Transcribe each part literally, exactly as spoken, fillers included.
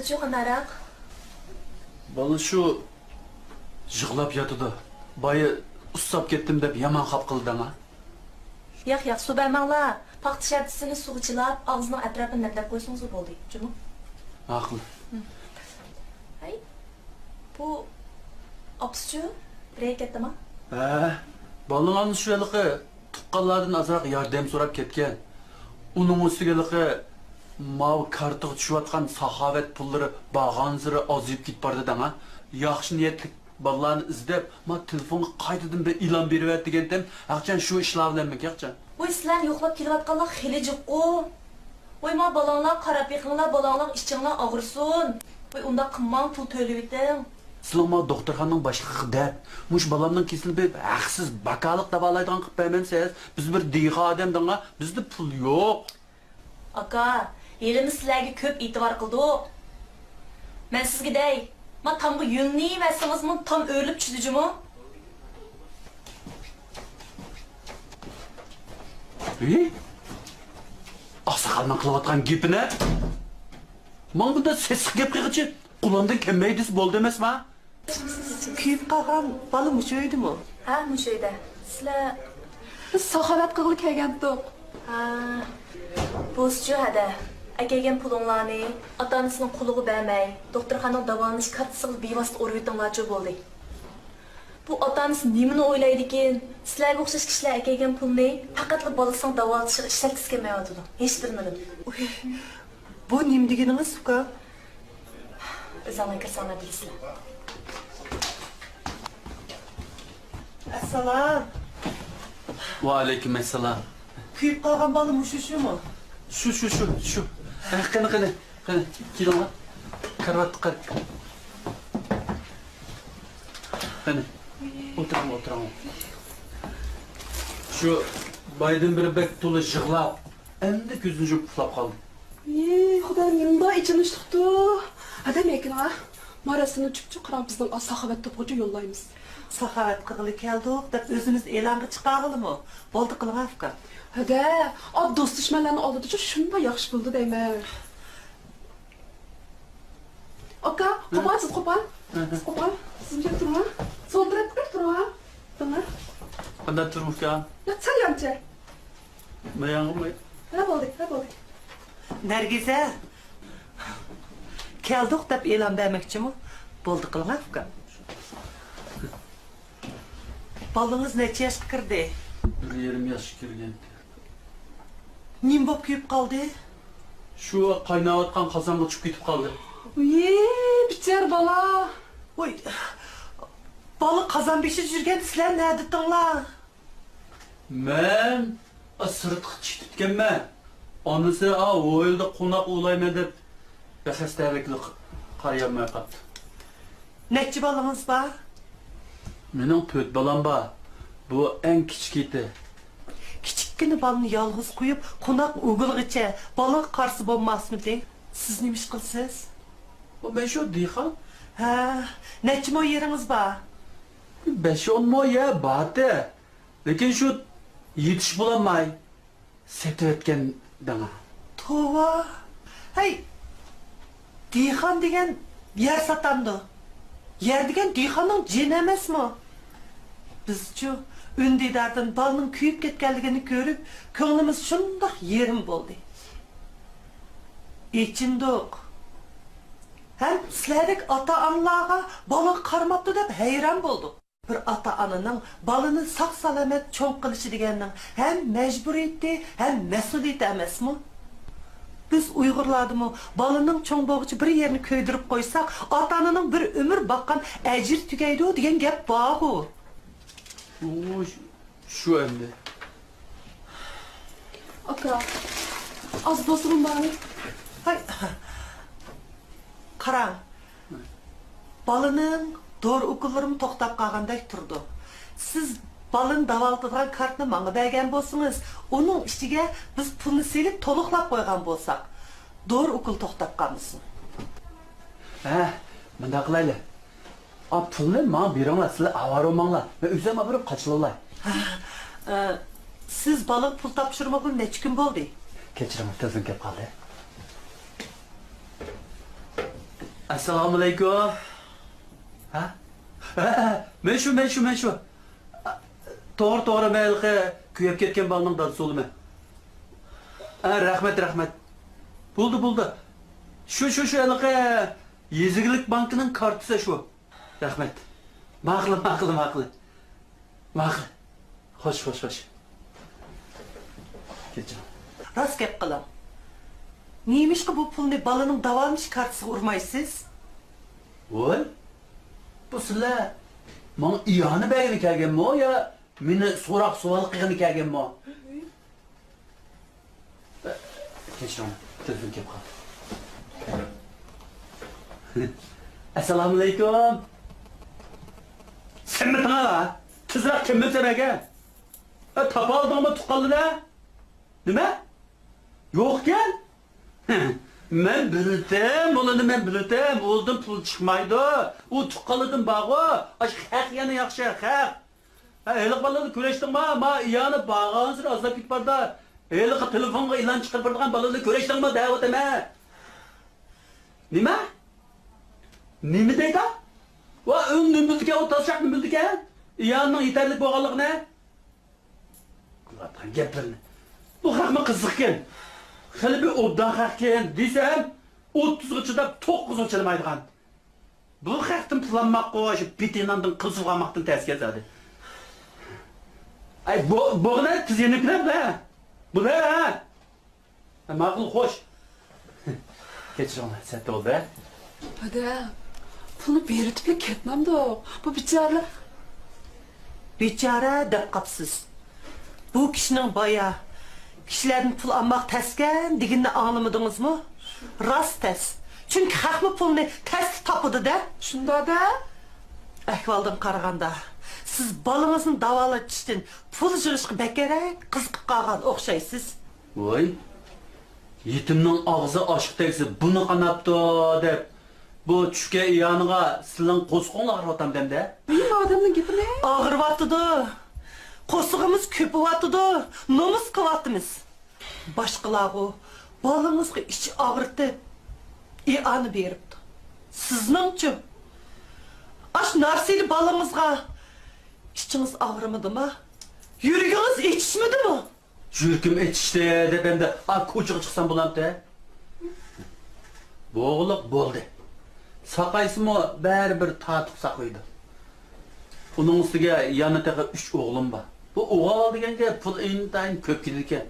شۇ قانداقراق؟ بالا شۇ يىغلاپ ياتىدۇ. بايا ئۇسساپ كەتتىم دەپ يامان خاپا قىلدىڭ ھە؟ ياق، ياق، سۇ بەرمەڭلار. پاختا شەپىسىنى سۇغا چىلاپ، ئاغزىنىڭ ئەتراپىنى نەمدەپ قويسىڭىزلا بولدى، جۇمۇ. ماقۇل. ھەي، بۇ ئاپىسىچۇ؟ بىر يەرگە كەتتىما؟ ھە، بالىڭ ئانا شۇ ھېلىقى تۇغقانلاردىن ئازراق ياردەم سوراپ كەتكەن. ئۇنىڭ ئۈستىگە ھېلىقى ماۋۇ كارتىغا چۈشۈۋاتقان ساخاۋەت پۇللىرى بارغانسېرى ئازىيىپ كېتىپ بارىدۇ دەڭ ھە. ياخشى نىيەتلىك بالىلارنى ئىزدەپ، ما تېلېفونغا قايتىدىن بىر ئېلان بېرىۋەت دېگەنتىم، ھەقچان شۇ ئىشلار بىلەنمىكىن ھەقچان. ۋاي، سىلەرنى يوقلاپ كېلىۋاتقانلار خېلى جىققۇ. ۋاي، ما بالاڭلار قاراپ بېقىڭلار، بالاڭلار ئىچىڭلار ئاغرىسۇن. ۋاي، ئۇنداق قىلماڭ، پۇل تۆلىۋېتىڭ. سىلەر ما دوختۇرخانىنىڭ باشلىقىغا دەپ، مۇشۇ بالامنىڭ كېسىلىنى بىر ھەقسىز باكالىق داۋالايدىغان قىلىپ بەرمەمسىز؟ بىز بىر دېھقان ئادەم دەڭا، بىزدە پۇل يوق. ئاكا، ھېلىمۇ سىلەرگە كۆپ ئېتىبار قىلدۇق. مەن سىزگە دەي، ما تامغا يۆلىنىۋەرسىڭىزمۇ تام ئۆرۈلۈپ چۈشىدۇ جۇمۇ. ھېي! ئاقساقالنىڭ قىلىۋاتقان گېپىنى! ماڭا بۇنداق سېسىق گەپ قىلغىچە قۇلامدىن كەلمەي دېسە بولدى ئەمەسما؟ كۆيۈپ قالغان بالا مۇشۇ ئۆيدىمۇ؟ ھە، مۇشۇ ئۆيدە. سىلەر؟ بىز ساخاۋەت قىلغىلى كەلگەنتۇق. ھە، بولسىچۇ ھەدە. ئەكەلگەن پۇلۇڭلارنى ئاتا-ئانىسىنىڭ قولىغا بەرمەي، دوختۇرخانىنىڭ داۋالىنىش كارتىسىغا بىۋاسىتە ئۇرۇۋېتىڭلارچۇ بولدى. بۇ ئاتا-ئانىسى نېمىنى ئويلايدىكىن؟ سىلەرگە ئوخشاش كىشىلەر ئەكەلگەن پۇلنى پەقەتلا بالىسىنىڭ داۋالىتىشىغا ئىشلەتكۈسى كەلمەيۋاتىدۇ. ھېچبىرىنىلا. ئۇي، بۇ نېمە دېگىنىڭىز، ئۇكا؟ ئۆزۈڭلار كىرسەڭلار بىلىسىلەر. ئەسسالام. ۋەئەلەيكۇم ئەسسالام. كۆيۈپ قالغان بالا مۇشۇ شۇمۇ؟ شۇ، شۇ، شۇ، شۇ. ھە، قېنى، قېنى، قېنى، كېلىڭلار. كارىۋاتقا قېنى. قېنى، ئولتۇرۇڭ، ئولتۇرۇڭ. شۇ بايدىن بېرى بەك تولا يىغلاپ، ئەمدى كۆزىنى يۇمۇپ ئۇخلاپ قالدى. ئى، خۇدايىم، نېمانداق ئېچىنىشلىقتۇ. ھەدە، مەكىنغا ماراسىمنى چۈپچۈپ قاراڭ، بىزنىڭ ساخاۋەت توپىغىچە يوللايمىز. ساخاۋەت قىلغىلى كەلدۇق دەپ ئۆزىمىز ئېلانغا چىقارغىلىمۇ؟ بولدى قىلىڭ ئۇكا. ھەدە، ئا، دوست دۈشمەنلەرنىڭ ئالدىدىچۇ شۇنداق ياخشى بولىدۇ دەيمەن. ئاكا، قوپال، سىز قوپال. سىز قوپال. سىز بۇ يەردە تۇرۇڭ. سول تەرەپتە بىر تۇرۇڭ. تۇرۇڭ. قانداق تۇرۇڭ ئۇكا؟ يا، سەل يانچە. ماياڭغىمۇ؟ ھە، بولدى، ھە، بولدى. نەرگىزە، كەلدۇق دەپ ئېلان بەرمەكچىمۇ؟ بولدى قىلىڭ ئۇكا. بالىڭىز نەچچە ياشقا كىردى؟ بىر يېرىم ياشقا كىرگەن. نېمە بولۇپ كۆيۈپ قالدى؟ شۇ قايناۋاتقان قازانغا چۈشۈپ كېتىپ قالدى. ۋىي، بىچارە بالا. ۋوي، بالا قازان بېشىدا يۈرگەندە سىلەر نەدىتىڭلار؟ مەن سىرتقا چىقىپتىكەنمەن. ئانىسى ئا ھويلىدا قوناق ئولايمەن دەپ بىخەستەلىكلا قارىيالماي قاپتۇ. نەچچە بالىڭىز بار؟ مېنىڭ تۆت بالام بار. بۇ ئەڭ كىچىكى. كىچىككىنە بالىنى يالغۇز قويۇپ، قوناق ئوگۇلغىچە بالىغا قارىسا بولماسمىدى؟ سىز نېمە ئىش قىلىسىز؟ ئۇ، مەن شۇ دېھقان. ھە، نەچچە مو يېرىڭىز بار؟ بەش-ئون مو يەر بارتى. لېكىن شۇ يېتىشىپ بولالماي سېتىۋەتكەن دەڭا. توۋا! ھەي، دېھقان دېگەن يەر ساتامدۇ؟ يەر دېگەن دېھقاننىڭ جېنى ئەمەسمۇ؟ بىزچۇ ئۈندىداردىن بالىنىڭ كۆيۈپ كەتكەنلىكىنى كۆرۈپ، كۆڭلىمىز شۇنداق يېرىم بولدى. ئېچىندۇق. ھەم سىلەردەك ئاتا-ئانىلارغا بالىغا قارىماپتۇ دەپ ھەيران بولدۇق. بىر ئاتا-ئانىنىڭ بالىنى ساق-سالامەت چوڭ قىلىشى دېگەننىڭ ھەم مەجبۇرىيىتى، ھەم مەسئۇلىيىتى ئەمەسمۇ؟ بىز ئۇيغۇرلاردىمۇ بالىنىڭ چوڭ بولغۇچە بىر يېرىنى كۆيدۈرۈپ قويساق، ئاتا-ئانىنىڭ بىر ئۆمۈر باققان ئەجرى تۈگەيدۇ دېگەن گەپ بارغۇ. ئۇ، شۇ ئەمدى. ئاكا، ئاز بولسىمۇ ماڭا. ھاي. قاراڭ، بالىنىڭ دورا ئوكۇللىرىمۇ توختاپ قالغاندەك تۇرىدۇ. سىز بالىنى داۋالىتىدىغان كارتىنى ماڭا بەرگەن بولسىڭىز، ئۇنىڭ ئىچىگە بىز پۇلنى سېلىپ تولۇقلاپ قويغان بولساق، دورا ئوكۇل توختاپ قالمىسۇن. ھە، مۇنداق قىلايلى. ئا، پۇلنى ماڭا بېرىڭلار، سىلەر ئاۋارە بولماڭلار. مەن ئۆزۈم ئاپىرىپ قاچىلىۋالاي. ھە، ئە، سىز بالىغا پۇل تاپشۇرمىغىلى نەچچە كۈن بولدى؟ كەچۈرۈڭ، تېلېفون كېلىپ قالدى. ئەسسالامۇئەلەيكۇم. ھە؟ ھە، ھە، مەن شۇ، مەن شۇ، مەن شۇ. توغرا، توغرا، مەن ھېلىقى كۆيۈپ كەتكەن بالىنىڭ دادىسى بولىمەن. ھە، رەھمەت، رەھمەت. بولدى، بولدى. شۇ، شۇ، شۇ ھېلىقى يېزا ئىگىلىك بانكىنىڭ كارتىسى شۇ. رەھمەت. ماقۇل، ماقۇل، ماقۇل. ماقۇل. خوش، خوش، خوش. كەچۈرۈڭ. راست گەپ قىلىڭ. نېمىشقا بۇ پۇلنى بالىنىڭ داۋالىنىش كارتىسىغا ئۇرمايسىز؟ ۋوي، بۇ سىلەر ماڭا ئىئانە بەرگىلى كەلگەنمۇ يا مېنى سوراق سوئال قىلغىلى كەلگەنمۇ؟ كەچۈرۈڭ، تېلېفون كېلىپ قالدى. ئەسسالامۇئەلەيكۇم. سەنمىتىڭ ھا؟ تېزرەك كىممىسەن ئەگە؟ ھە، تاپالدىڭمۇ تۇغقانلىنى؟ نېمە؟ يوقكەن؟ مەن بىلدىم، ئۇلارنى مەن بىلدىم. ئۇلدىن پۇل چىقمايدۇ. ئۇ تۇغقانلىرىدىن بارغۇ. ئاشۇ خەق يەنە ياخشى، خەق. ھە، ھېلىقى بالىلارنى كۆرۈشتۈڭما؟ ما ئىئانە بارغانسېرى ئازلاپ كېتىپ باردا. ھېلىقى تېلېفونغا ئېلان چىقىرىپ بېرىدىغان بالىلارنى كۆرۈشتۈڭما دەۋاتىمەن. نېمە؟ نېمە دەيدۇ؟ ۋا، ئۇ نېمە بىلىدىكەن، ئۇ تاشلاق نېمە بىلىدىكەن؟ ئىئانىنىڭ يېتەرلىك بولغانلىقىنى؟ قىلىۋاتقان گەپلىرىنى. بۇ خەقمۇ قىزىقكەن. خېلى بىر ئوبدان خەقكەن دېسەم، ئوتتۇزغا چىداپ، توققۇزغا چىدىمايدىغان. بۇ خەقتىن پۇل ئالماققۇ، شۇ بېتى ناندىن قىلچىلىق ئالماقتىن تەس كەلسە. ئەي، بو-، بوغنى تىز يېنىپ كېلەمدە. بۇ نە؟ ماقۇل، خوش. كەچۈرۈڭلار، سەت بولدى. ھەدە، پۇلنى بېرىۋېتىپلا كەتمەمدۇق. بۇ بىچارىلەر. بىچارە دەپ قاپسىز. بۇ كىشىنىڭ بايا كىشىلەردىن پۇل ئالماق تەسكەن دېگىنىنى ئاڭلىمىدىڭىزمۇ؟ راست تەس. چۈنكى خەقمۇ پۇلنى تەستە تاپىدۇ-دە. شۇنداق-دە. ئەھۋالدىن قارىغاندا، سىز بالىڭىزنى داۋالىتىشتىن پۇل يىغىشقا بەكرەك قىزىقىپ قالغان ئوخشايسىز. ۋوي، يېتىمنىڭ ئاغزى ئاشقا تەگسە، بۇنى قاناپتۇ دەپ، بۇ چۈشكەن ئىئانىغا سىلىڭ قورسىقىڭلار ئاغرىۋاتامدۇ ئەمدى؟ بىم ئادەمنىڭ گېپىنى. ئاغرىۋاتىدۇ. قورسىقىمىز كۆپۈۋاتىدۇ. نومۇس قىلىۋاتىمىز. باشقىلارغۇ بالىڭىزغا ئىچ ئاغرىتىپ، ئىئانە بېرىپتۇ. سىزنىڭچۇ؟ ئاشۇ نارسىدە بالىڭىزغا ئىچىڭىز ئاغرىمىدىما؟ يۈرىكىڭىز ئېچىشمىدىمۇ؟ يۈرىكىم ئېچىشتى دەپ ئەمدى ئا كوچىغا چىقسام بولامتى؟ بولغۇلۇق بولدى. ساقايسىمۇ بەرىبىر تارتۇق ساقىيدۇ. ئۇنىڭ ئۈستىگە يەنە تېخى ئۈچ ئوغلۇم بار. بۇ ئوغۇل دېگەنگە پۇل ئىنتايىن كۆپ كېتىدىكەن.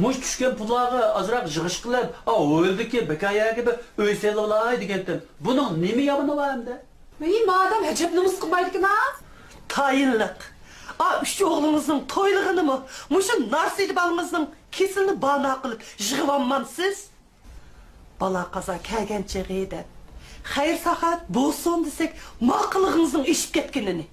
مۇشۇ چۈشكەن پۇللارغا ئازراق يىغىش قىلىپ، ئا، ھويلىدىكى بىكار يەرگە بىر ئۆي سېلىۋالاي دېگەنتىم. بۇنىڭ نېمە يامىنى بار ئەمدى؟ ۋىي، مادام ئەجەب نومۇس قىلمايدىكىنا. تايىنلىق. ئا، ئۈچ ئوغلىڭىزنىڭ تويلىغىنىمۇ مۇشۇ نارسىدە بالىڭىزنىڭ كېسىلىنى بانا قىلىپ يىغىۋالمامسىز؟ بالا قازا كەلگەن چېغى دەپ، خەير-ساخاۋەت بولسۇن دېسەك، ماقۇللۇقىڭىزنىڭ ئېشىپ كەتكىنىنى.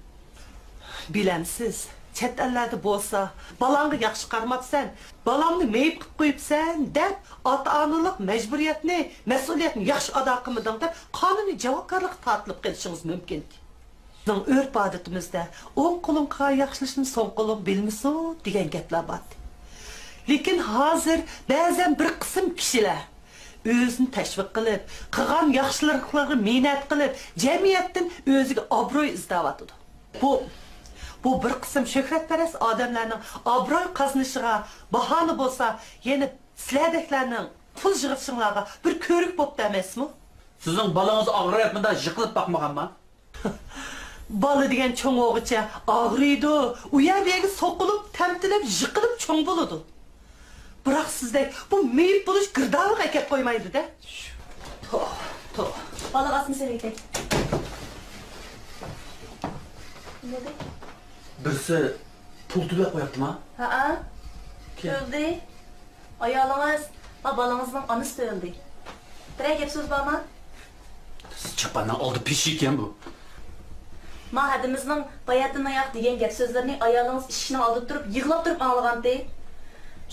بىلەمسىز، چەت ئەللەردە بولسا، بالاڭغا ياخشى قارىماپسەن، بالامنى مېيىپ قىلىپ قويۇپسەن دەپ، ئاتا-ئانىلىق مەجبۇرىيەتنى، مەسئۇلىيەتنى ياخشى ئادا قىلمىدىڭ دەپ، قانۇنىي جاۋابكارلىققا تارتىلىپ قېلىشىڭىز مۇمكىن. بىزنىڭ ئۆرپ-ئادىتىمىزدە «ئوڭ قولۇڭ قىلغان ياخشى ئىشنى سول قولۇڭ بىلمىسۇن» دېگەن گەپلەر بارتى. لېكىن ھازىر بەزەن بىر قىسىم كىشىلەر ئۆزىنى تەشۋىق قىلىپ، قىلغان ياخشىلىقلىرىغا مىننەت قىلىپ، جەمئىيەتتىن ئۆزىگە ئابروي ئىزدەۋاتىدۇ. بۇ، بۇ بىر قىسىم شۆھرەتپەرەس ئادەملەرنىڭ ئابروي قازىنىشىغا باھانە بولسا، يەنە سىلەردەكلەرنىڭ پۇل يىغىشىڭلارغا بىر كۆۋرۈك بوپتۇ ئەمەسمۇ؟ سىزنىڭ بالىڭىز ئاغرىپ مۇنداق يىقىلىپ باقمىغانما؟ بالا دېگەن چوڭ بولغۇچە ئاغرىيدۇ، ئۇ يەر بۇ يەرگە سوقۇلۇپ، تەمتىلەپ، يىقىلىپ چوڭ بولىدۇ. بىراق سىزدەك بۇ مېيىپ بولۇش گىردابىغا ئەكەپ قويمايدۇ-دە. توۋا، توۋا. بالىغا ئاسما سېلىۋېتەي. بىرسى پۇل تۆلەپ قويۇپتىما؟ ھەئە. كىم؟ تۆلىدى. ئايالىڭىز، ھە، بالىڭىزنىڭ ئانىسى تۆلىدى. بىرەر گەپ سۆز بارمۇ؟ چاپاننىڭ ئالدى پېشى ئىكەن بۇ. ما ھەدىمىزنىڭ باياتىناياق دېگەن گەپ سۆزلىرىنى ئايالىڭىز ئىشىكنىڭ ئالدىدا تۇرۇپ يىغلاپ تۇرۇپ ئاڭلىغانتى.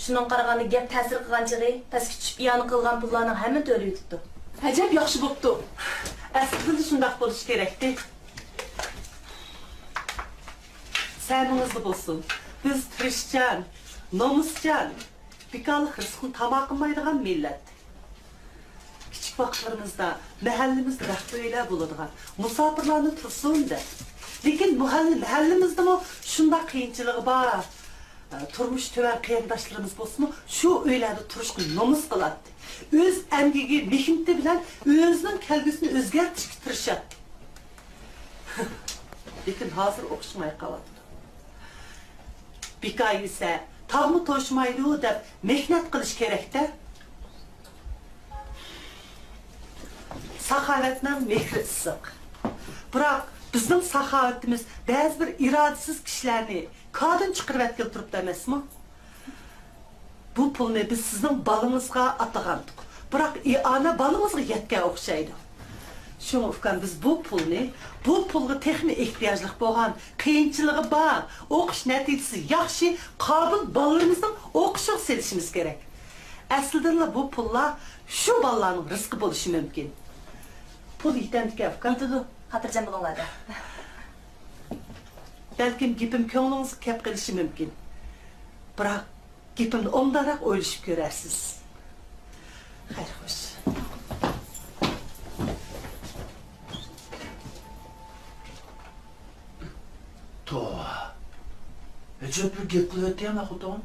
شۇنىڭغا قارىغاندا گەپ تەسىر قىلغان چېغى پەسكە چۈشۈپ ئىئانە قىلغان پۇللارنىڭ ھەممىنى تۆلىۋېتىپتۇ. ئەجەب ياخشى بوپتۇ. ئەسلىدىلا شۇنداق بولۇشى كېرەكتى. سەمىڭىزدە بولسۇن. بىز تىرىشچان، نومۇسچان، بىكارلىق رىزقىنى تاما قىلمايدىغان مىللەت. كىچىك ۋاقىتلىرىمىزدا مەھەللىمىزدە بەختلىك ئۆيلەر بولىدىغان، مۇساپىرلارنى تۇرسۇن دەپ. لېكىن مۇھەللە-، مەھەللىمىزدىمۇ شۇنداق قىيىنچىلىقى بار، ئە، تۇرمۇشى تۆۋەن قېرىنداشلىرىمىز بولسىمۇ شۇ ئۆيلەردە تۇرۇشقا نومۇس قىلاتتى. ئۆز ئەمگىكى، مېھنىتى بىلەن ئۆزىنىڭ كەلگۈسىنى ئۆزگەرتىشكە تىرىشاتتى. لېكىن ھازىر ئوخشىماي قالىدۇ. بىكار يېسە، تاغمۇ توشمايدۇ دەپ مېھنەت قىلىش كېرەك-دە. ساخاۋەتنىڭ مېھرى ئىسسىق. بىراق بىزنىڭ ساخاۋىتىمىز بەزى بىر ئىرادىسىز كىشىلەرنى كاردىن چىقىرىۋەتكىلى تۇرۇپتۇ ئەمەسمۇ؟ بۇ پۇلنى بىز سىزنىڭ بالىڭىزغا ئاتىغانتۇق. بىراق ئىئانە بالىڭىزغا يەتكەن ئوخشايدۇ. شۇڭا ئۇكام، بىز بۇ پۇلنى، بۇ پۇلغا تېخىمۇ ئېھتىياجلىق بولغان، قىيىنچىلىقى بار، ئوقۇش نەتىجىسى ياخشى، قابىل بالىلىرىمىزنىڭ ئوقۇشىغا سېلىشىمىز كېرەك. ئەسلىدىنلا بۇ پۇللار شۇ بالىلارنىڭ رىزقى بولۇشى مۇمكىن. پۇل يېتەمدىكەن ئۇكام؟ يېتىدۇ، خاتىرجەم بولۇڭلار دە. بەلكىم گېپىم كۆڭلىڭىزگە كەپ قېلىشى مۇمكىن. بىراق گېپىمنى ئوبدانراق ئويلىشىپ كۆرەرسىز. خەير، خوش. توۋا. ئەجەب بىر گەپ قىلىۋەتتى يا خوتۇن.